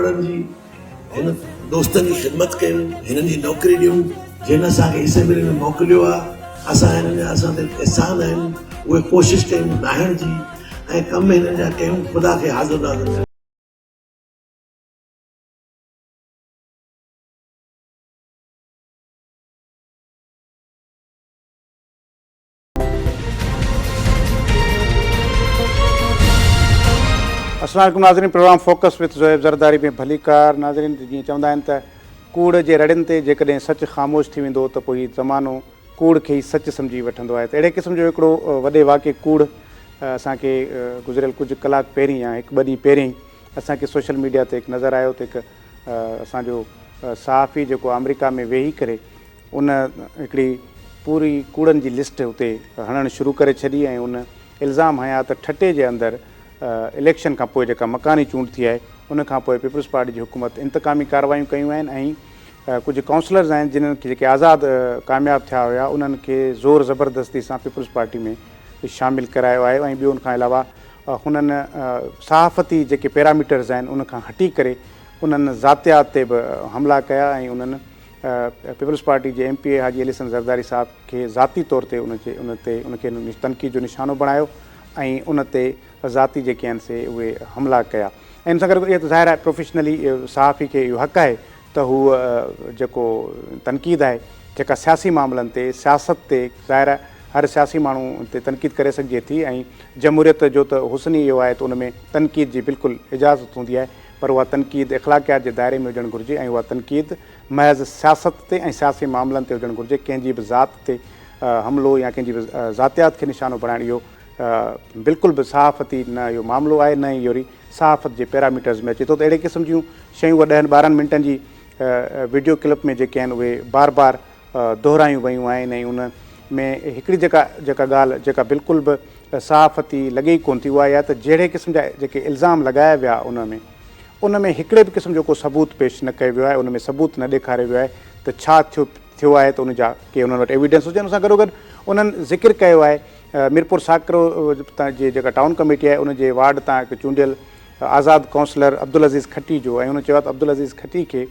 ڀائرن جي، هن دوستن جي خدمت ڪيون، هنن جي نوڪري ڏيون، جن اسان کي اسيمبلي ۾ موڪليو آ، اسان هنن جا اسان تي احسان آهن، اهي ڪوشش ڪيون لاهڻ جي ۽ ڪم هنن جا ڪيون، خدا کي حاضر ناظر ڪري. السلام عليڪم ناظرين programme focus with Zohaib Zardari ۾ ڀليڪار ناظرين جيئن چوندا آهن ته ڪوڙ جي رڙين تي جيڪڏهن سچ خاموش ٿي ويندو ته پوء هي زمانو ڪوڙ کي ئي سچ سمجهي وٺندو آهي ته اهڙي قسم جو هڪڙو وڏي واقعي ڪوڙ اسان کي گذريل ڪجهه ڪلاڪ پهرين يا هڪ ٻه ڏينهن پهرين اسان کي سوشل ميڊيا تي هڪ نظر آيو ته هڪ اسان جو صحافي جيڪو آمريڪا ۾ ويهي ڪري ان هڪڙي پوري ڪوڙن جي لسٽ اتي هڻڻ شروع ڪري ڇڏي ۽ ان الزام هنيا ته ٺٽي جي اندر اليڪشن کان پوء جيڪا مڪاني چونڊ ٿي آهي ان کان پوء پيپلز پارٽي جي حڪومت انتقامي ڪارروايون ڪيون آهن ۽ ڪجهه ڪائونسلرز آهن جنھن کي جيڪي آزاد ڪامياب ٿيا هيا انهن کي زور زبردستي سان پيپلز پارٽي ۾ شامل ڪرايو آهي ۽ ٻيو ان کان علاوه هنن صحافتي جيڪي پيراميٽرز آهن ان کان هٽي ڪري انهن ذاتيات تي به حملا ڪيا ۽ انهن پيپلز پارٽي جي M P A Haji Ali Hassan Zardari صاحب کي ذاتي طور تي ان جي ان تي ان کي تنقيد جو نشانو بڻايو ۽ ان تي ذاتي جيڪي آهن سي اهي حملا ڪيا ۽ ان سان گڏ اهو ته ظاهر آهي پروفيشنلي صحافي کي اهو حق آهي ته هو جيڪو تنقيد آهي جيڪا سياسي معاملن تي سياست تي ظاهر آهي هر سياسي ماڻهو تي تنقيد ڪري سگهجي ٿي ۽ جمهوريت جو ته حسن ئي اهو آهي ته ان ۾ تنقيد جي بلڪل اجازت هوندي آهي پر اها تنقيد اخلاقيات جي دائري ۾ هجڻ گهرجي ۽ اها تنقيد محض سياست تي ۽ سياسي معاملن تي هجڻ گهرجي ڪنهن جي به ذات تي حملو يا ڪنهن جي به ذاتيات کي نشانو بڻائڻ اهو بلڪل به صحافتي نه اهو معاملو آهي نه ئي وري صحافت جي پيراميٽرز ۾ اچي ٿو ته اهڙي قسم جون شيون اهي ڏهن ٻارهن منٽن جي وڊيو ڪلپ ۾ جيڪي آهن اهي بار بار دهرايون ويون آهن ۽ ان ۾ هڪڙي جيڪا جيڪا ڳالهه جيڪا بلڪل به صحافتي لڳي ئي ڪونه ٿي اها اها ته جهڙي قسم جا جيڪي الزام لڳايا ويا ان ۾ ان ۾ هڪڙي به قسم جو ڪو ثبوت پيش نه ڪيو ويو آهي ان ۾ ثبوت نه ڏيکاريو ويو آهي ته ڇا ٿيو ٿيو آهي ته ان جا ڪي انهن وٽ ايويڊنس هجن ان سان گڏوگڏ انهن ذڪر ڪيو آهي ميرپور ساڪرو جي جيڪا ٽائون ڪميٽي آهي ان جي وارڊ تان هڪ چونڊيل آزاد ڪائونسلر عبدالعزيز کٽي جو ۽ هن چيو آهي ته عبدالعزيز کٽي کي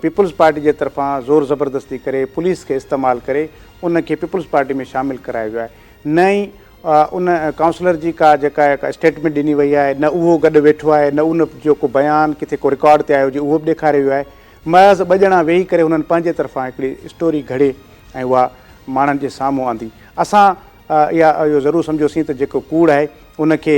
پيپلز پارٽي جي طرفان زور زبردستي ڪري پوليس کي استعمال ڪري ان کي پيپلز پارٽي ۾ شامل ڪرايو ويو آهي نه ئي ان ڪائونسلر جي ڪا جيڪا ڪا اسٽيٽمينٽ ڏني وئي آهي نه اهو گڏ ويٺو آهي نه ان جو ڪو بيان ڪٿي ڪو رڪارڊ تي آيو هجي اهو به ڏيکاريو ويو آهي محض ٻه ڄڻا ويهي ڪري هنن پنهنجي طرفان هڪڙي اسٽوري گهڙي ۽ اها ماڻهن جي سامهون آندي. اسان اها اهو ضرور سمجهيوسين ته جيڪو ڪوڙ آهي ان کي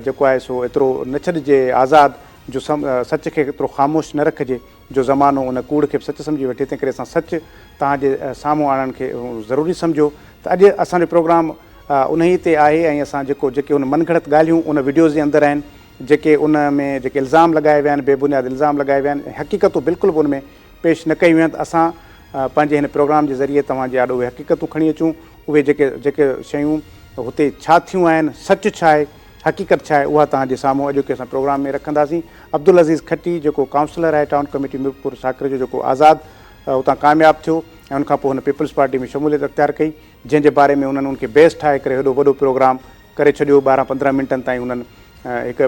جيڪو آهي سو ايترو نه ڇڏجي آزاد جو سچ کي ايترو خاموش نه رکجي جو زمانو ان ڪوڙ کي به سچ سمجهي وٺي تنهن ڪري اسان سچ توهان جي سامهون آڻڻ کي ضروري سمجهيو ته اڄ اسان جو پروگرام انهي تي آهي ۽ اسان جيڪو جيڪي ان من گهڙت ڳالهيون ان وڊيوز جي اندر آهن جيڪي ان ۾ جيڪي الزام لڳايا ويا آهن بي بنياد الزام لڳايا ويا آهن ۽ حقيقتون بلڪل به ان ۾ پيش نه ڪيون ويون آهن ته اسان پنهنجي هن پروگرام جي ذريعي توهان جي آڏو اهي حقيقتون کڻي اچون اهي جيڪي جيڪي شيون هتي ڇا ٿيون آهن سچ ڇا آهي حقيقت ڇا آهي اها توهان جي سامهون اڄوڪي اسان پروگرام ۾ رکنداسين عبدالعزيز کٽي جيڪو ڪائونسلر آهي ٽائون ڪميٽي ميرپور ساڪري جو جيڪو آزاد اتان ڪامياب ٿيو ۽ ان کان پوء هن پيپلز پارٽي ۾ شموليت اختيار ڪئي جنهن جي باري ۾ انهن ان کي بيس ٺاهي ڪري هيڏو وڏو پروگرام ڪري ڇڏيو، ٻارهن پندرهن منٽن تائين هنن هڪ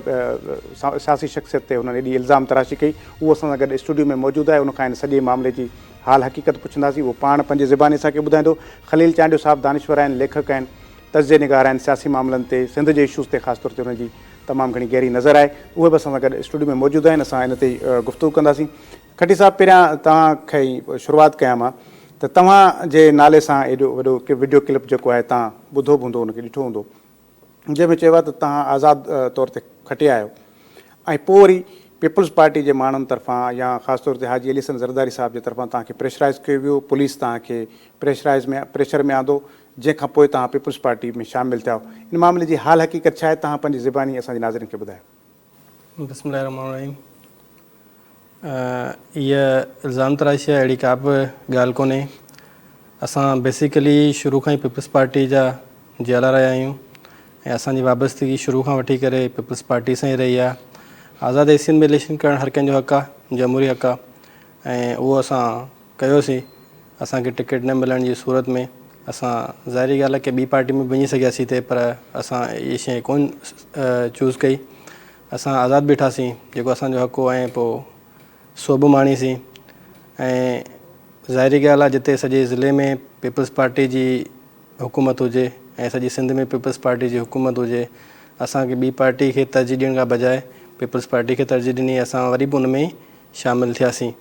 سياسي شخصيت تي هنن ايڏي الزام تراشي ڪئي، اهو اسان سان گڏ اسٽوڊيو ۾ موجود آهي، ان کان هن سڄي معاملي جي حال حقيقت پڇنداسين، اهو پاڻ پنهنجي زباني اسان کي ٻڌائيندو. خليل چانڊيو صاحب دانشور آهن، ليکڪ آهن، تجزيه نگار آهن، سياسي معاملن تي، سنڌ جي اشوز تي خاص طور تي هن جي تمام گهڻي گهري نظر آهي، اهي به اسان سان گڏ اسٽوڊيو ۾ موجود آهن، اسان ان تي گفتگو ڪنداسين. کٽي صاحب پهريان توهان کان ئي شروعات ڪيان مان ته توهان جي نالي سان ايڏو وڏو وڊيو ڪلپ جيڪو آهي توهان ٻڌو به هوندو ان کي ڏٺو هوندو جنهن ۾ چيو آهي ته توهان آزاد طور تي کٽيا آهيو ۽ پوء وري پيپلز پارٽي جي ماڻهن طرفان يا خاص طور تي حاجي علي حسن زرداري صاحب جي طرفان توهان کي پريشرائز ڪيو ويو پوليس توهان کي پريشرائز ۾ پريشر ۾ آندو جنهن کان پوء توهان پيپلز پارٽي ۾ شامل ٿيا ان معاملي جي حال حقيقت ڇا آهي توهان پنهنجي زباني اسان جي ناظرين کي ٻڌايو. بسم الله الرحمٰن الرحيم اها الزام تراشي اهڙي ڪا به ڳالهه ڪونهي اسان بيسيڪلي شروع کان ئي پيپلز پارٽي جا جيالا رهيا آهيون ۽ اسان جي وابستگي شروع کان وٺي ڪري پيپلز پارٽي سان ئي رهي آهي آزاد ايسين ۾ اليڪشن ڪرڻ هر ڪنهن جو حق آهي جمهوري حق آهي ۽ اهو اسان ڪيوسين اسان کي ٽڪيٽ نه ملڻ جي صورت ۾ اسان ظاهري ڳالهه آهي ڪي ٻي پارٽي ۾ به وڃي سگهياسين ٿي پر اسان اهي شيء ڪون چوز ڪئي اسان آزاد بيٺاسين جيڪو اسان جو حق هو ۽ پوء سوڀ ماڻيسين ۽ ظاهري ڳالهه آهي جتي سڄي ضلعي ۾ پيپلز پارٽي جي حڪومت هجي ۽ سڄي سنڌ ۾ پيپلز پارٽي جي حڪومت هجي اسان کي ٻي پارٽي کي ترجيح ڏيڻ کان بجاء پيپلز پارٽي کي ترجيح ڏني اسان وري به ان ۾ ئي شامل ٿياسين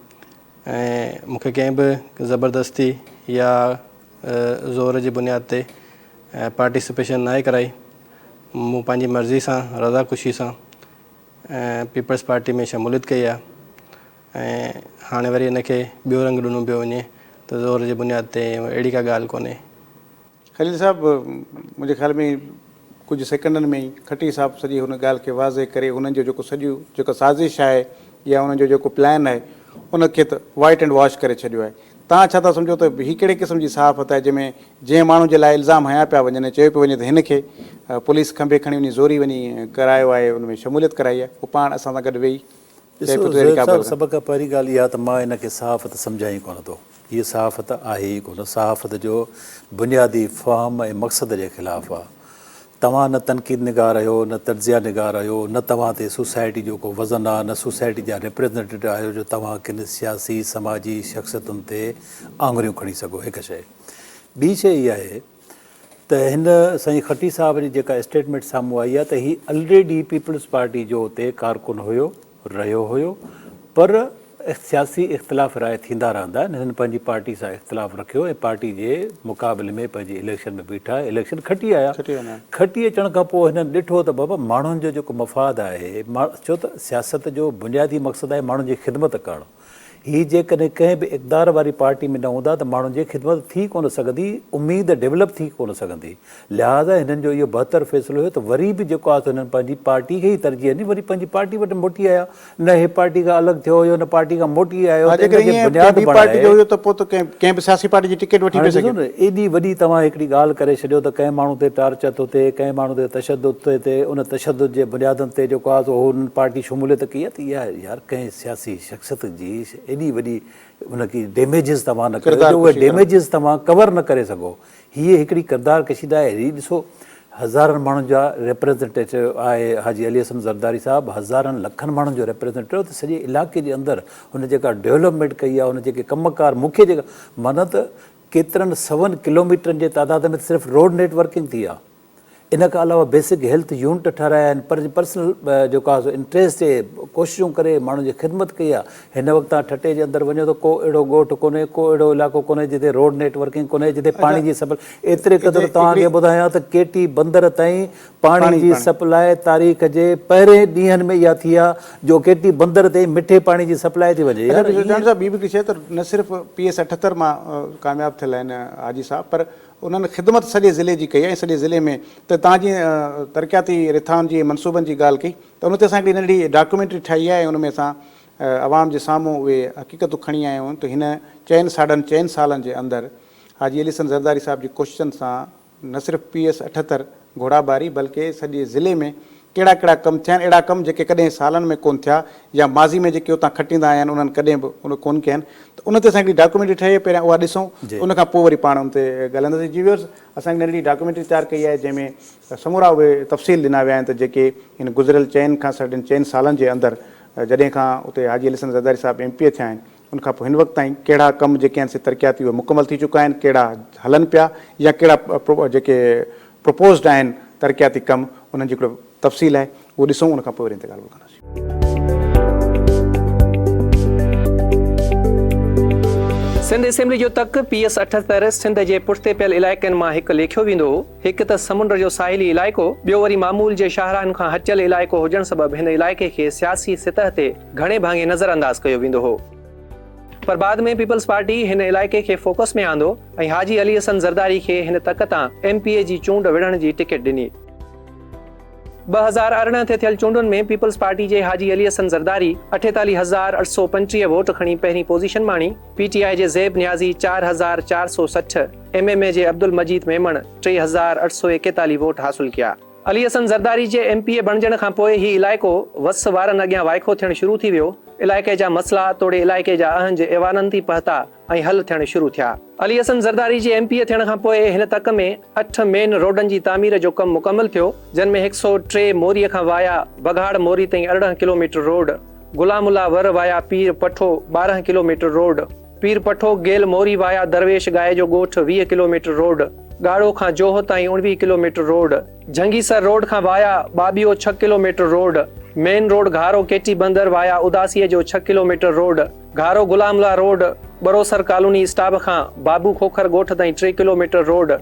۽ مون کي ڪنهن به زبردستي يا زور جي بنياد تي پارٽيسپيشن ناهي ڪرائي مون پنهنجي مرضي سان رضا خوشي سان پيپلز پارٽي ۾ شموليت ڪئي آهي ۽ هاڻي وري ان کي ٻيو رنگ ڏنو پيو وڃي ته زور جي بنياد تي اهڙي ڪا ڳالهه ڪونهي. خليل صاحب منهنجي خيال ۾ ڪجهه سيڪنڊن ۾ ئي کٽي صاحب سڄي هن ڳالهه کي واضح ڪري هنن جو جيڪو سڄو جيڪا سازش آهي يا انهن جو جيڪو پلان آهي ان کي ته وائيٽ اينڊ واش ڪري ڇڏيو آهي. توهان ڇا ٿا سمجهو ته هي ڪهڙي قسم جي صحافت آهي جنهن ۾ جنهن ماڻهو جي لاء الزام هنيا پيا وڃن ۽ چيو پيو وڃي ته هن کي پوليس کنڀي کڻي وڃي زوري وڃي ڪرايو آهي ان ۾ شموليت ڪرائي آهي هو پاڻ اسان سان گڏ ويهي چئي ڏسو پيو ته اهڙي زهيب ڪا صاحب به سڀ کان پهرين ڳالهه اها ته مان ان کي صحافت سمجهان ئي ڪونه ٿو. هيء صحافت آهي ئي ڪونه، صحافت جو بنيادي فهم ۽ مقصد جي خلاف آ. توهان نه تنقيد نگار آهيو، نه تجزيه نگار آهيو، نه توهان تي سوسائٽي جو ڪو وزن آ، نه سوسائٽي جا ريپريزنٽيٽو آهيو جو توهان ڪن سياسي سماجي شخصيتن تي آڱريون کڻي سگهو. هڪ شيء. ٻي شيء اها آهي ته هن سائين کٽي صاحب جي جيڪا اسٽيٽمينٽ سامهون آئي آ ته هي الريڊي پيپلز پارٽي جو اتي ڪارڪن هيو، رهيو هيو پر سياسي اختلاف راء ٿيندا رهندا آهن، هنن پنهنجي پارٽي سان اختلاف رکيو ۽ پارٽي جي مقابلي ۾ پنهنجي اليڪشن ۾ بيٺا اليڪشن کٽي آيا، کٽي اچڻ کان پوء هنن ڏٺو ته بابا ماڻهن جو جيڪو مفاد آهي ڇو ته سياست جو بنيادي مقصد آهي ماڻهن جي خدمت ڪرڻ، هي جيڪڏهن ڪنهن به اقتدار واري پارٽي ۾ نه هوندا ته ماڻهن جي خدمت ٿي ڪونه سگهندي، اميد ڊولپ ٿي ڪونه سگهندي. لهٰذا هنن جو اهو بهتر فيصلو هيو ته وري به جيڪو آهي سو هنن پنهنجي پارٽي کي ئي ترجيح ڏني، وري پنهنجي پارٽي وٽ موٽي آيا. نه هي پارٽي کان الڳ ٿيو هيو نه پارٽي کان موٽي آيو ها ته ان جيڪڏهن کي ائين ڪنهن بنياد ٻي پارٽي جو بڻائي هيو ته پوء ته ڪنهن ڪنهن به سياسي پارٽي جي ٽڪيٽ وٺي هاڻي پئي ڏسو سگهيو. نه ايڏي وڏي توهان هڪڙي ڳالهه ڪري ڇڏيو ته ڪنهن ماڻهو تي ٽارچر ٿو ٿئي، ڪنهن ماڻهو تي تشدد ٿو ٿئي، ان تشدد جي بنيادن تي جيڪو آهي سو هو انهن پارٽي شموليت ڪئي آهي ته اها يار ڪنهن سياسي شخصيت جي ايڏي وڏي ان کي ڊيميجز توهان نه ڪيو ڪردار جو اهي ڪشي ڪرڻ. ڊيميجز توهان ڪور نه ڪري سگهو. هيء هڪڙي ڪردار ڪشي نه آهي. هي ڏسو هزارن ماڻهن جا ريپريزنٽيٽو آهي حاجي علي حسن زرداري صاحب هزارن لکن ماڻهن جو ريپريزنٽيٽو ته سڄي علائقي جي اندر هن جيڪا ڊولپمينٽ ڪئي آهي هن جيڪي ڪم ڪار مون کي جيڪا معنيٰ ته ڪيترن سون ڪلوميٽرن جي تعداد ۾ صرف روڊ نيٽ ورڪنگ ٿي آهي. ان کان علاوه بيسڪ هيلٿ يونٽ ٺهرايا آهن پر پرسنل جيڪو آهي سو انٽريسٽ تي ڪوششون ڪري ماڻهن جي خدمت ڪئي آهي هن وقت توهان ٺٽي جي اندر وڃو ته ڪو اهڙو ڳوٺ ڪونهي ڪو اهڙو علائقو ڪونهي جتي روڊ نيٽ ورڪنگ ڪونهي جتي پاڻي جي سپلاء ايتري قدر توهان کي ٻڌايان ته ڪيٽي بندر تائين پاڻي جي سپلاء تاريخ جي پهرين ڏينهن ۾ اها ٿي آهي جو ڪيٽي بندر تائين مٺي پاڻي جي سپلاء ٿي وڃي اڇا جان صاحب ٻي به هڪڙي شيء ته نه صرف پي ايس 78 مان ڪامياب ٿيل آهن حاجي صاحب پر انهن خدمت سڄي ضلعي جي ڪئي آهي ۽ سڄي ضلعي ۾ ته توهان جيئن ترقياتي رٿائن جي منصوبن جي ڳالهه ڪئي ته ان تي اسان هڪڙي ننڍڙي ڊاڪيومينٽري ٺاهي آهي ۽ ان ۾ اسان عوام جي سامهون اهي حقيقتون کڻي آيا آهيون ته هن چئن ساڍن چئن سالن جي اندر حاجي علي حسن زرداري صاحب جي ڪوششن سان نه صرف پي ايس 78 گهوڙا ٻاري بلڪه سڄي ضلعي ۾ ڪهڙا ڪهڙا ڪم ٿيا آهن اهڙا ڪم جيڪي ڪڏهن سالن ۾ ڪونه ٿيا يا ماضي ۾ جيڪي اتان کٽيندا آيا آهن انهن ڪڏهن به ان ڪونه ڪيا آهن ته ان تي اسان هڪڙي ڊاڪيومينٽري ٺاهي آهي پهريان اها ڏسون ان کان پوء وري پاڻ ان تي ڳالهائينداسين جي ويورز اسان هڪ ننڍڙي ڊاڪيومينٽري تيار ڪئي آهي جنهن ۾ سمورا اهي تفصيل ڏنا ويا آهن ته جيڪي هن گذريل چئن کان ساڍن چئن سالن جي اندر جڏهن کان اتي حاجي علي حسن زرداري صاحب ايم پي اي ٿيا آهن ان کان پوء هن وقت تائين ڪهڙا ڪم جيڪي آهن سي ترقياتي اهي مڪمل ٿي چڪا آهن، ڪهڙا هلن پيا يا ڪهڙا جيڪي پروپوزڊ آهن ترقياتي ڪم انهن جي هڪڙو تفصيل آهي اهو ڏسون ان کان پوء وري ان تي ڳالهه ٻولهه ڪنداسين. سنڌ اسيمبلي جو تڪ پي ايس 78 سنڌ جي پٺتي پيل علائقن مان هڪ ليکيو ويندو هو. هڪ ته سمنڊ جو ساحلي علائقو، ٻيو وري معمول جي شاهراهن کان هٽيل علائقو هجڻ سبب هن علائقي کي سياسي سطح تي گهڻي ڀاڱي نظر انداز ڪيو ويندو هو. پر بعد ۾ پيپلز پارٽي هن علائقي کي فوڪس ۾ آندو ۽ حاجي علي حسن زرداري کي هن تڪ تان ايم پي اي جي چونڊ وڙهڻ جي ٽڪيٽ ڏني. 2018 تي ٿيل چونڊن ۾ پيپلز پارٽي جي حاجي علي حسن زرداري 48825 ووٽ کڻي پهرين پوزيشن ماڻي، پي ٽي آء جي زيب نيازي 4460، ايم ايم اي جي عبدالمجيد ميمڻ 3841 ووٽ حاصل ڪيا. علي حسن زرداري جي ايم پي اي بڻجڻ کان پوء هي علائقو وس وارن اڳيان وائکو ٿيڻ شروع ٿي ويو، علائقي جا مسئلا توڙي علائقي جا اهنج ايوانن تي پهتا ۽ حل ٿيڻ شروع ٿيا. علي حسن زرداري جي ايم پي اي ٿيڻ کان پوء هن تڪ ۾ اٺ مين روڊن جي تعمير جو ڪم مڪمل ٿيو، جن ۾ هڪ سئو ٽي موري کان وايا بگهاڙ موري تائين 18 ڪلوميٽر روڊ، غلام الله ور وايا پير پٺو 12 ڪلوميٽر روڊ، پير پٺو گيل موري وايا درويش ڳائي جو ڳوٺ 20 ڪلوميٽر روڊ، ڳاڙهو کان جوهه تائين 19 ڪلوميٽر روڊ، جهنگيسر روڊ کان via ٻاٻيهو 6 kilometre road, main road Gharo Keti Bandar via اداسيء جو 6 kilometre road, Gharo Ghulam Ullah road, Barosar colony stop کان بابو کوکر ڳوٺ تائين 3 kilometre road,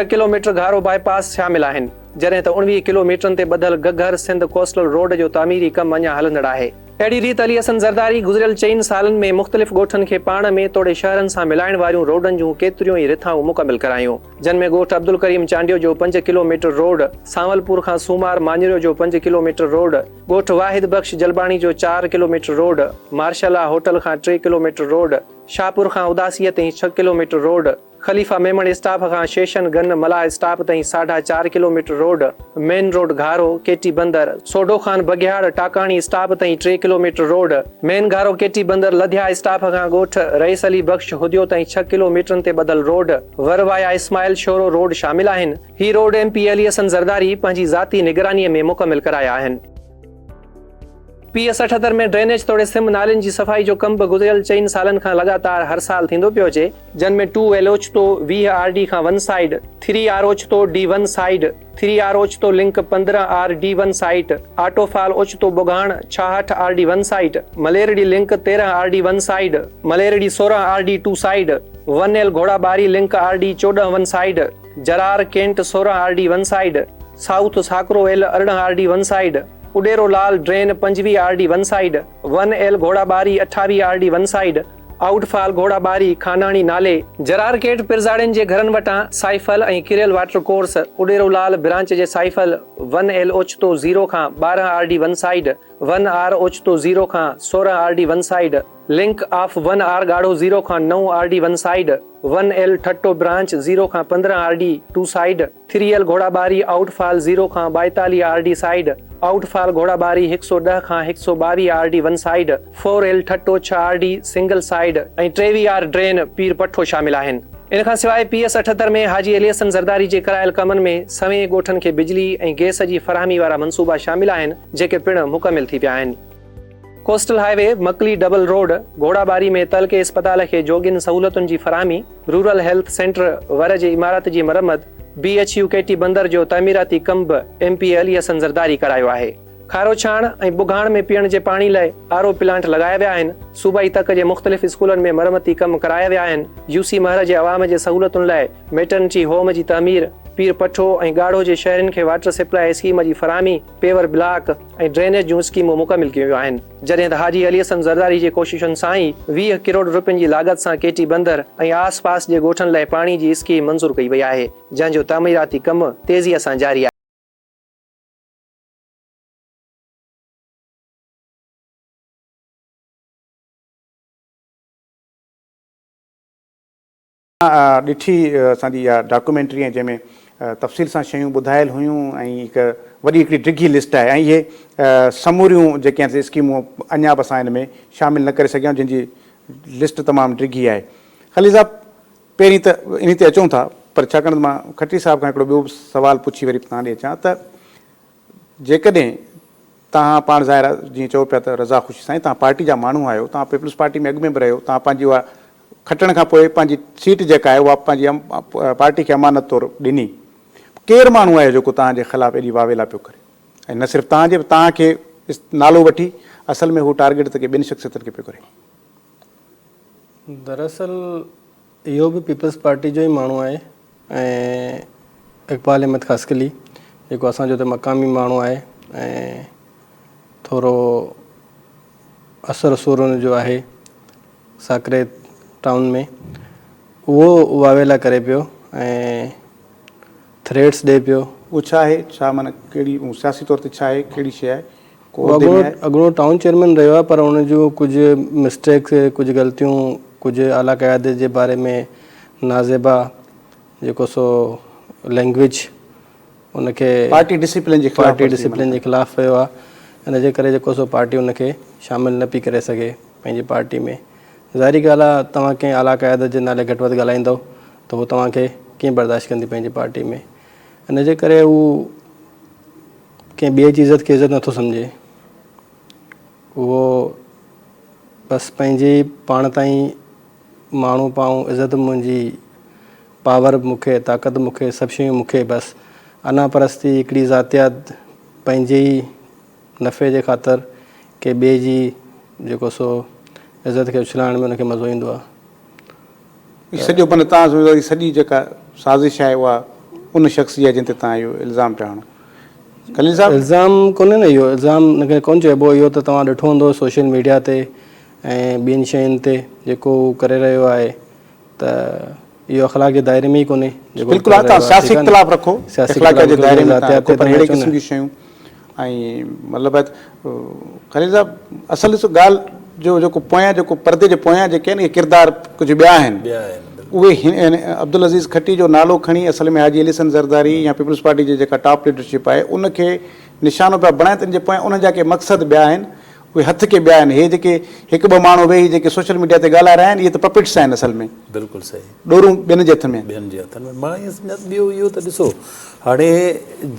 6 kilometre Gharo bypass شامل آهن، جڏهن ته 19 ڪلو ميٽرن تي ٻڌل گگهر سنڌ ڪوسٽل روڊ جو تعميري ڪم اڃا هلندڙ آهي. اهڙي ريت علي حسن زرداري گذريل چئن سالن ۾ مختلف ڳوٺن کي پاڻ ۾ توڙي شهرن سان ملائڻ واريون روڊن جون ڪيتريون ئي رٿائون مڪمل ڪرايون، جن ۾ ڳوٺ عبدالڪريم چانڊيو جو پنج ڪلو ميٽر روڊ، سانولپور کان سومار ماڃريو جو پنج ڪلو ميٽر روڊ، ڳوٺ واحد بخش جلباڻي جو چار kilometre road, martial law hotel کان ٽي ڪلو ميٽر روڊ، شاهپور کان اداسيء تائين ڇهه kilometre road, Khalifa Memon stop کان شيشن گن ملاح اسٽاپ تائين ساڍا چار kilometre road, main road Gharo, Keti Bandar, Sodho Khan Baghiar Takani stop تائين ٽي kilometre road, main Gharo Keti Bandar Ladhiya stop کان ڳوٺ رئيس علي بخش هديو تائين ڇهه ڪلو ميٽرن تي ٻڌل روڊ، ور وايا اسماعيل شورو روڊ شامل آهن. هي road M P Ali Hassan Zardari پنهنجي ذاتي نگرانيء ۾ مڪمل ڪرايا آهن. پي ايس 78 ۾ ڊرينيج توڙي سم نالين جي صفائي جو ڪم به گذريل چئن سالن کان لڳاتار هر سال ٿيندو پيو اچي، جن ۾ ٽو ايل اوچتو 20 آر ڊي کان ون سائيڊ، ٿري آر اوچتو ڊي ون سائيڊ، ٿري آر اوچتو link 15 R D one site, auto fall اوچتو ٻگهاڻ 66 R D one site, Malerdi link 13 R D one side, Malerdi 16 R D two side, one L Ghoda Bari link R D 14 one side, Jarrar cantt 16 R D one side, south Sakro L 18 R D one side, Adero Lal drain 25 R D one side, one L Ghoda Bari 28 R D one side, outfall Ghoda Bari Khanani نالي، جرار ڪيٽ پرزاڙين جي گهرن وٽان سائفل ۽ ڪريل water course, Udero لال branch جي سائفل، one L اوچتو zero کان 12 R D one side, one R اوچتو زيرو کان 16 R D one side, link of one R ڳاڙهو زيرو کان نو R D one side, one L Thatta branch zero کان 15 R D two side, three L Ghoda Bari outfall zero کان 42 R D side, outfall Ghoda Bari 110 کان 122 R D one side, four L Thatta ڇهه R D single side ۽ 23 R drain پير پٺو شامل آهن. ان کان سواء پي ايس 78 ۾ حاجي علي حسن زرداري جي ڪرايل ڪمن ۾ سوين ڳوٺن کي بجلي ۽ گئس جي فراهمي وارا منصوبا شامل آهن جيڪي پڻ مڪمل ٿي پيا آهن. Coastal highway, Makli double road, Ghoda Bari ۾ تعلقي اسپتال کي جوڳين سهولتن جي فراهمي، رورل هيلٿ سينٽر ور جي عمارت جي مرمت، B H U Keti Bandar جو تعميراتي ڪم به M P A Ali Hassan Zardari ڪرايو آهي. کاروڇاڻ ۽ ٻگهاڻ ۾ پيئڻ جي پاڻي لاء آر او پلانٽ لڳايا ويا آهن، صوبائي تڪ جي مختلف اسڪولن ۾ مرمتي ڪم ڪرايا ويا آهن، يو سي مهر جي عوام جي سهولتن لاء ميٽرنٽي هوم جي تعمير، پير پٺو ۽ ڳاڙهو جي شهرين کي واٽر سپلاء اسڪيم جي فراهمي، پيور بلاڪ ۽ ڊرينيج جون اسڪيمون مڪمل ڪيون ويون آهن، جڏهن ته حاجي علي حسن زرداري جي ڪوششن سان ئي 20 ڪروڙ رپين جي لاڳت سان ڪيٽي بندر ۽ آس پاس جي ڳوٺن لاء پاڻي جي اسڪيم منظور ڪئي وئي آهي، جنهن جو تعميراتي ڪم تيزيء سان جاري آهي. ڏٺي اسان جي اها ڊاڪيومينٽري ۽ جنهن ۾ تفصيل سان شيون ٻڌايل هيون ۽ هڪ وڏي هڪڙي ڊگهي لسٽ آهي ۽ اهي سموريون جيڪي آهن اسڪيمون اڃا به اسان هن ۾ شامل نه ڪري سگهيا آهيون جن جي لسٽ تمام ڊگهي آهي. خليل صاحب پهرين ته انهي تي اچون ٿا پر ڇاڪاڻ ته مان کٽري صاحب کان هڪڙو ٻيو به سوال پڇي وري توهان ڏي اچان ته جيڪڏهن توهان پاڻ ظاهر آهي جيئن چئو پيا ته رضا خوشي سائين توهان پارٽي جا ماڻهو آهيو، توهان پيپلز پارٽي ۾ اڳ ۾ به رهيو، توهان پنهنجي اها کٽڻ کان پوء پنهنجي سيٽ جيڪا آهي اها پنهنجي پارٽي کي امانت طور ڏني. ڪير ماڻهو آهي جيڪو توهان جي خلاف ايڏي واويلا پيو ڪري ۽ نه صرف توهان جي پر توهان کي نالو وٺي اصل ۾ هو ٽارگيٽ ته ڪي ٻين شخصيتن کي پيو ڪري. دراصل اهو به پيپلز پارٽي جو ئي ماڻهو آهي ۽ اقبال احمد خاصخيلي جيڪو اسان جو هتي مقامي ماڻهو آهي ۽ ٿورو اثر رسور ان جو آهي ساڪري ٽائون ۾ اهو واويلا ڪري پيو ۽ ٿريٽس ڏي پيو. اهو ڇا آهي؟ ڇا معنيٰ ڪهڙي سياسي طور تي ڇا آهي؟ ڪهڙي شيء آهي؟ ڪو عهدي ۾ آهي؟ اڳوڻو ٽائون چيئرمين رهيو آهي پر ان جون ڪجهه مسٽيڪس ڪجهه غلطيون ڪجهه اعليٰ قيادت جي باري ۾ نازيبا جيڪو سو لينگويج ان کي پارٽي ڊسيپلين جي خلاف پارٽي ڊسيپلين جي خلاف ويو آهي ان جي ڪري جيڪو سو پارٽي ان کي شامل نه پئي ڪري سگهي پنهنجي پارٽي ۾ ظاهري ڳالهه آهي توهان ڪنهن اعليٰ قيادت جي نالي گهٽ وڌ ڳالهائيندو ته هو توهان کي ڪيئن برداشت ڪندي پنهنجي پارٽي ۾ ان جي ڪري هو ڪنهن ٻئي جي عزت کي عزت نٿو سمجهي. اهو بس پنهنجي پاڻ تائين ماڻهو پائون عزت منهنجي پاور به مون کي طاقت مون کي سڀ شيون مون کي بس انا پرستي هڪڙي ذاتيات پنهنجي ئي نفعي جي خاطر ڪنهن ٻئي جي جيڪو سو عزت کي اڇلائڻ ۾ ان کي مزو ايندو آهي. هي سڄو معنيٰ توهان سمجهو ٿا هي سڄي جيڪا سازش آهي اها ان شخص جي آهي جنهن تي توهان اهو الزام پيا هڻو خليل صاحب. الزام ڪونهي نه اهو الزام ان کي ڪونه چئبو اهو ته توهان ڏٺو هوندو سوشل ميڊيا تي ۽ ٻين شين تي جيڪو هو ڪري رهيو آهي ته اهو اخلاق جي دائري ۾ ئي ڪونهي جيڪو بلڪل ها توهان سياسي اختلاف رکو اخلاق جي دائري ۾ توهان رکو پر اهڙي قسم جون شيون ۽ مطلب آهي خليل صاحب اصل ڏسو ڳالهه جو جيڪو پويان جيڪو پردي جي پويان جيڪي آهن اهي ڪردار ڪجهه ٻيا آهن اهي عبدالعزيز کٽي جو نالو کڻي اصل ۾ حاجي علي حسن زرداري يا پيپلز پارٽي جي جيڪا ٽاپ ليڊرشپ آهي ان کي نشانو پيا بڻائن ته ان جي پويان انهن جا ڪي مقصد ٻيا آهن اهي هٿ ڪي ٻيا آهن. هي جيڪي هڪ ٻه ماڻهو ويهي جيڪي سوشل ميڊيا تي ڳالهائي رهيا آهن اهي ته پپٽس آهن اصل ۾. بلڪل صحيح. ڏورون ٻين جي هٿن ۾. ٻين جي هٿن ۾. مان ائين سمجهان ٿو ٻيو اهو ته ڏسو هاڻي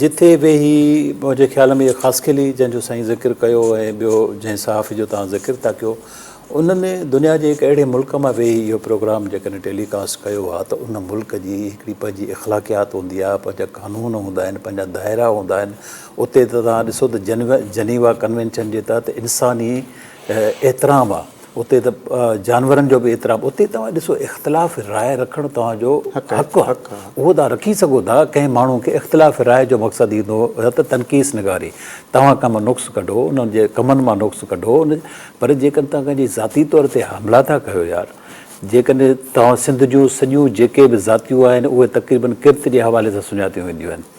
جٿي ويهي منهنجي خيال ۾ اهي خاصخيلي جنهن جو سائين ذڪر ڪيو ۽ ٻيو جنهن صحافي جو توهان ذڪر ٿا ڪيو انهن دنيا جي هڪ اهڙي ملڪ مان ويهي اهو پروگرام جيڪڏهن ٽيلي ڪاسٽ ڪيو آهي ته ان ملڪ جي هڪڙي پنهنجي اخلاقيات هوندي آهي پنهنجا قانون هوندا آهن پنهنجا دائرا هوندا آهن اتي ته توهان ڏسو ته جنيوا ڪنوينشن جي تحت انساني احترام آ اتي ته جانورن جو به احترام اتي توهان ڏسو اختلاف راء رکڻ توهان جو حق آ اهو توهان رکي سگهو ٿا ڪنهن ماڻهو کي اختلاف راء جو مقصد ايندو ته تنقيص نگاري توهان ڪم نقص ڪڍو انهن جي ڪمن مان نقص ڪڍو پر جيڪڏهن توهان ڪنهن جي ذاتي طور تي حملا ٿا ڪيو يار جيڪڏهن توهان سنڌ جون سڄيون جيڪي به ذاتيون آهن اهي تقريبن ڪرت جي حوالي سان سڃاتيون وينديون آهن.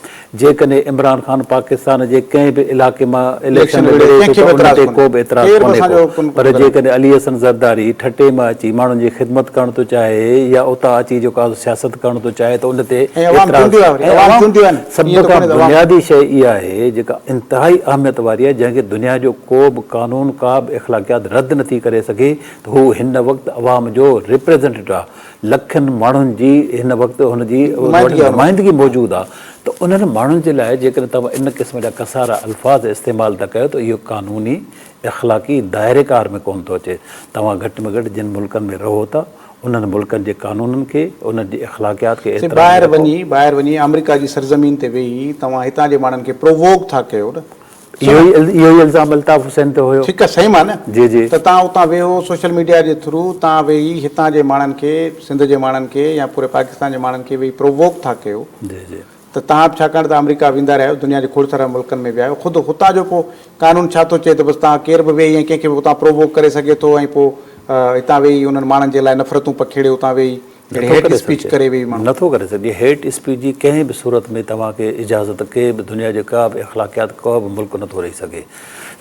جيڪڏهن عمران خان پاڪستان جي ڪنهن به علائقي مان اليڪشن وڙهي ٿو ته ان تي ڪو به اعتراض ڪونهي ڪو پر جيڪڏهن علي حسن زرداري ٺٽي مان اچي ماڻهن جي خدمت ڪرڻ ٿو چاهي يا اتان اچي جيڪو آهي سو سياست ڪرڻ ٿو چاهي ته ان تي اعتراض ۽ عوام سڀ کان بنيادي شيء اها آهي جيڪا انتهائي اهميت واري آهي جنهن کي دنيا جو ڪو به قانون ڪا به اخلاقيات رد نٿي ڪري سگهي ته هو هن وقت عوام جو ريپريزنٽيٽو آهي، لکين ماڻهن جي هن وقت هن جي نمائندگي موجود آهي ته انهن ماڻهن جي لاء جيڪڏهن توهان ان قسم جا ڪسارا الفاظ استعمال ٿا ڪيو ته اهو قانوني اخلاقي دائري ڪار ۾ ڪونه ٿو اچي. توهان گهٽ ۾ گهٽ جن ملڪن ۾ رهو ٿا انهن ملڪن جي قانونن کي انهن جي اخلاقيات کي احترام ۾ ٻاهر وڃي ٻاهر وڃي آمريڪا جي سرزمين تي ويهي توهان هتان جي ماڻهن کي پرووڪ ٿا ڪيو نه. اهو ئي الزام الطاف حسين تي هيو. ٺيڪ آ صحيح مان نه جي جي. ته تان اتان ويهو سوشل ميڊيا جي ٿرو تان ويهي هتان جي ماڻهن کي سنڌ جي ماڻهن کي يا پوري پاڪستان جي ماڻهن کي ويهي پرووڪ ٿا ڪيو جي جي. ته تان به ڇاڪاڻ ته آمريڪا ويندا رهيا آهيو دنيا جي کوڙ سارن ملڪن ۾ ويا آهيو خود هتان جو پو قانون ڇا ٿو چئي ته بس تان ڪير به ويهي ۽ ڪنهن کي به اتان پرووڪ ڪري سگهي ٿو ۽ پو هتان ويهي انهن ماڻهن جي لاء نفرتون پکيڙي اتان ويهي نٿو هيٽ ڪري اسپيچ سگهجي. ڪري ويهي ماڻهو. نٿو ڪري سگهجي. هيٽ اسپيچ جي ڪنهن به صورت ۾ توهان کي اجازت ڪنهن به دنيا جي ڪا به اخلاقيات ڪو به ملڪ نٿو ڏئي سگهي.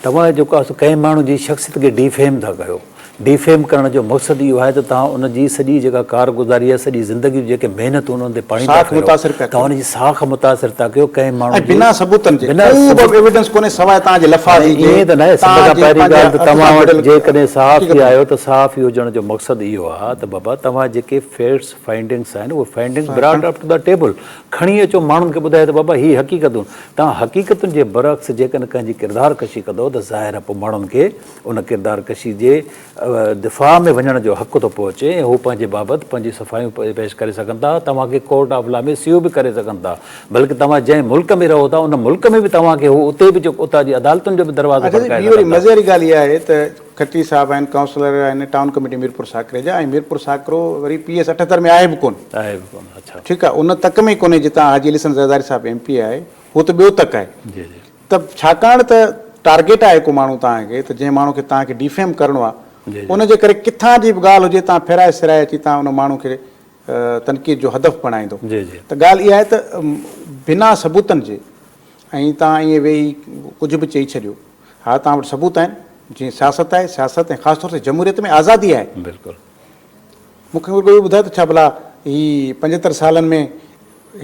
توهان جيڪو آهي سو ڪنهن ماڻهو جي شخصيت کي ڊي فيم ٿا ڪيو. ڊي فيم ڪرڻ جو مقصد اهو آهي ته توهان ان جي سڄي جيڪا ڪارگذاري آهي سڄي زندگي جون جيڪي محنتون انهن تي پاڻي ٿا ساک ڦيرو. متاثر پيا ڪيو. توهان ان جي ساک متاثر ٿا ڪيو ڪنهن ماڻهو ۽ جي بنا ثبوتن جي بنا ڪو به ثبوت ايويڊنس ڪونهي سواء توهان جي هاڻي لفاظي جي ائين ته ناهي سڀ توهان کان جي پهرين پنهنجي ڳالهه ته هٿ سان توهان وٽ جڙيل جيڪڏهن صحافي حقيقتون. آهيو ته صحافي هجڻ جو مقصد اهو آهي ته بابا توهان جيڪي فيڪٽس فائنڊنگس آهن اهي findings brought up to the table کڻي اچو ماڻهن کي ٻڌايو ته بابا هي حقيقتون توهان حقيقتن جي برعڪس جيڪڏهن ڪنهن جي ڪردار ڪشي ڪندو ته ظاهر آهي پوء ماڻهن کي ان ڪردار ڪشي جي دفاع ۾ وڃڻ جو حق ٿو پهچي ۽ هو پنهنجي بابت پنهنجي صفايون پيش ڪري سگهن ٿا توهان کي ڪورٽ آف لا ۾ سيو به ڪري سگهن ٿا بلڪه توهان جنهن ملڪ ۾ رهو ٿا ان ملڪ ۾ به توهان کي هو اتي به جو اتان جي عدالتن جو به دروازو اڇا جي کڙڪائي ٻي وري سگهن ٿا. مزي واري ڳالهه اها آهي ته کٽي صاحب آهن ڪائونسلر آهن ٽائون ڪميٽي ميرپور ساڪري جا ۽ ميرپور ساڪرو وري پي ايس 78 ۾ آهي به ڪونه. آهي به ڪونه اڇا. ٺيڪ آهي ان تڪ ۾ ئي ڪونهي جتان حاجي علي حسن زرداري صاحب ايم پي آهي هو ته ٻيو تڪ آهي. جي جي. ته ڇاڪاڻ ته ٽارگيٽ آهي ڪو ماڻهو توهان کي ته جنهن ماڻهو کي توهان کي ڊيفيم ڪرڻو آهي جي جي. ان جي ڪري ڪٿان جي به ڳالهه هجي توهان ڦيرائي سرائي اچي توهان ان ماڻهو کي تنقيد جو هدف بڻائيندو. جي جي. ته ڳالهه اها آهي ته بنا ثبوتن جي ۽ توهان ائين ويهي ڪجهه به چئي ڇڏيو ها توهان وٽ ثبوت آهن، جيئن سياست آهي، سياست ۽ خاص طور تي جمهوريت ۾ آزادي آهي. بلڪل. مون کي رڳو اهو ٻڌايو ته ڇا ڀلا هي 75 سالن ۾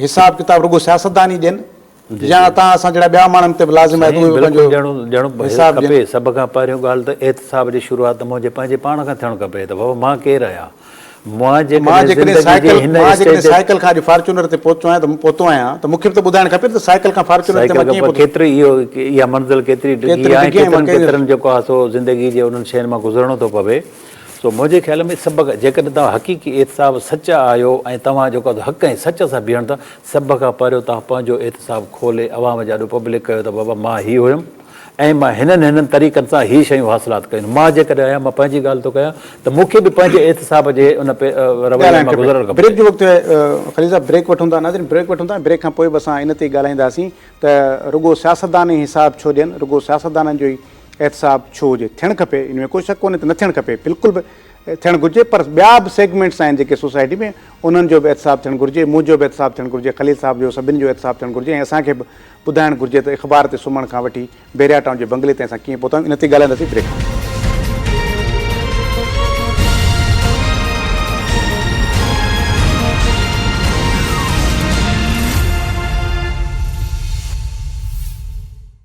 حساب ڪتاب رڳو سياستدان ئي ڏين يا توهان اسان جهڙا ٻيا ماڻهن تي به لازم آهي ته اهي به بلڪل پنهنجو ڏيڻو حساب ڏين. کپي. سڀ کان پهريون ڳالهه ته احتساب جي شروعات ته منهنجي پنهنجي پاڻ کان ٿيڻ کپي ته بابا مان ڪير آهيان؟ مان مان جيڪڏهن جيڪڏهن زندگي جي سائيڪل هن مان جيڪڏهن اسٽيج تي سائيڪل کان اڄ فارچونر تي پهچو آهيان ته پهتو آهيان ته مون کي به ته ٻڌائڻ کپي نه ته سائيڪل کان فارچونر تي سائيڪل مان کان ڪيئن پوء پهتس. ڪيتري اهو اها منزل ڪيتري ڊگهي ڪيتري آهي ۽ ڊگهي آهي مان ڪيترن ڪيئن ڪيترن جيڪو آهي سو زندگي جي انهن شين مان گذرڻو ٿو پوي سو منهنجي خيال ۾ سڀ کان جيڪڏهن توهان حقيقي احتساب سچا آهيو ۽ توهان جيڪو آهي سو حق ۽ سچ سان بيهڻ ٿا سڀ کان پهريون توهان پنهنجو احتساب کولي عوام جي آڏو پبلڪ ڪيو ته بابا مان هي هيم ۽ مان هنن هنن طريقن سان هي شيون حاصلات ڪيون. مان جيڪڏهن آهيان، مان پنهنجي ڳالهه ٿو ڪيان ته مون کي به پنهنجي احتساب جي ان رويي ڳالهائڻ مان کپي. گذرڻ کپي. بريڪ جو وقت ٿيو آهي خليل صاحب بريڪ وٺون ٿا. ناظرين بريڪ وٺون ٿا ۽ بريڪ کان پوء به اسان ان تي ئي ڳالهائينداسين ته رڳو سياستدان ئي حساب ڇو ڏين، رڳو سياستدانن جو ئي احتساب ڇو هجي؟ ٿيڻ کپي ان ۾ ڪو شڪ ڪونهي ته نه ٿيڻ کپي بلڪل به ٿيڻ گهرجي پر ٻيا به سيگمينٽس آهن جيڪي سوسائٽي ۾ انهن جو به احتساب ٿيڻ گهرجي، منهنجو به احتساب ٿيڻ گهرجي، خليل صاحب جو سڀني جو احتساب ٿيڻ گهرجي ۽ اسان کي به ٻڌائڻ گهرجي ته اخبار تي سمهڻ کان وٺي بحريا ٽائون جي بنگلي تائين اسان ڪيئن پهتا آهيون ان تي ڳالهائينداسين بريڪ کان پوء.